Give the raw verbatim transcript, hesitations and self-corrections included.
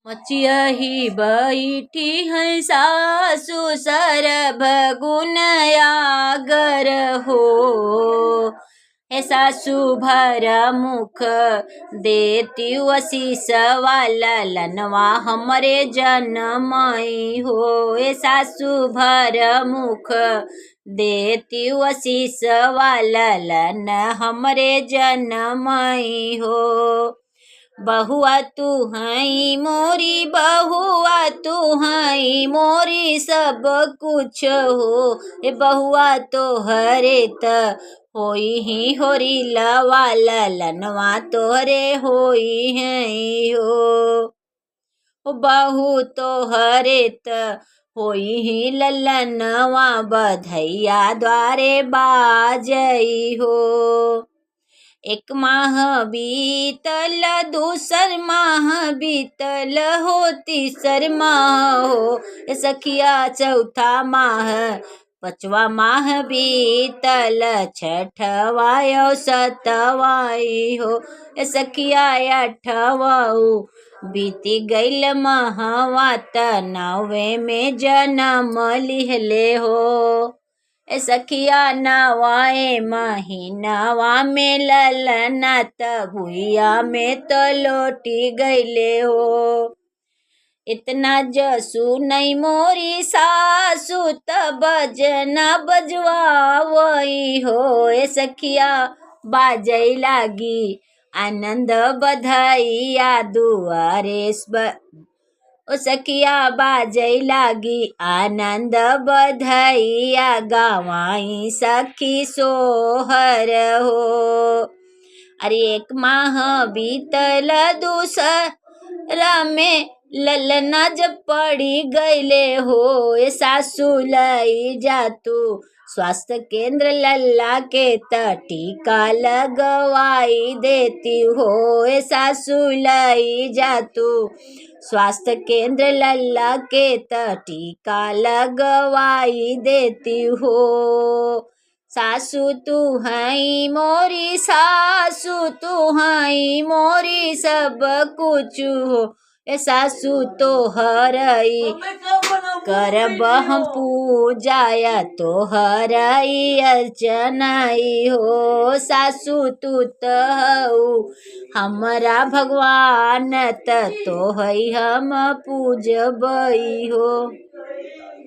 मचियही बैठी है सासु सरब गुण आगर हो। हे सासु भर मुख देतिउ असीसवा ललनवा हमरे जनमई हो। हे सासु भर मुख देतिउ असीसवा ललन हमरे जनमई हो। बहुआ तू हई मोरी, बहुआ तू हई मोरी सब कुछ हो। ए बहुआ तोहरे त होई ही होरी लवा ललनवा तोहरे होई हई हो। ओ बहू तोहरे त होई ही ललनवा बधैया द्वारे बाजई हो। एक माह बीतल, दूसर माह बीतल हो, तीसर माह हो, ए सखिया चौथा माह, पचवा माह बीतल, छठवा यौ सतवाई हो, ए सखिया अठवऊ बीती गइल महवा त नवे में जनम लिहले हो। ए सखिया नवाए महीनवा में ललना त भुइया में त लोटी गइले हो। इतना जसु नहीं मोरी सासु त बजना बजवावई हो। ए सखिया बाजई लागी आनंद बधैया दुआरे स-, ब-, ओ सखिया बाजई लागी आनंद बधैया गवाई सखी सोहर हो। अरे एक माह बीतल दूसरा में ललना जब पड़ी गइले हो, ए सासु लई जा तू स्वास्थ्य केंद्र लल्ला के त टीका लगवाई देती हो। ए सासु लई जा तू स्वास्थ्य केंद्र लल्ला के त टीका लगवाई देती हो। सासु तू हई मोरी, सासु तू हई मोरी सब कुछ हो। ए सासु तोहरई करब हम पूजा या तोहरई अर्चनाई हो। सासु तू त हऊ हमरा भगवान त तोहई हम पूजबई हो।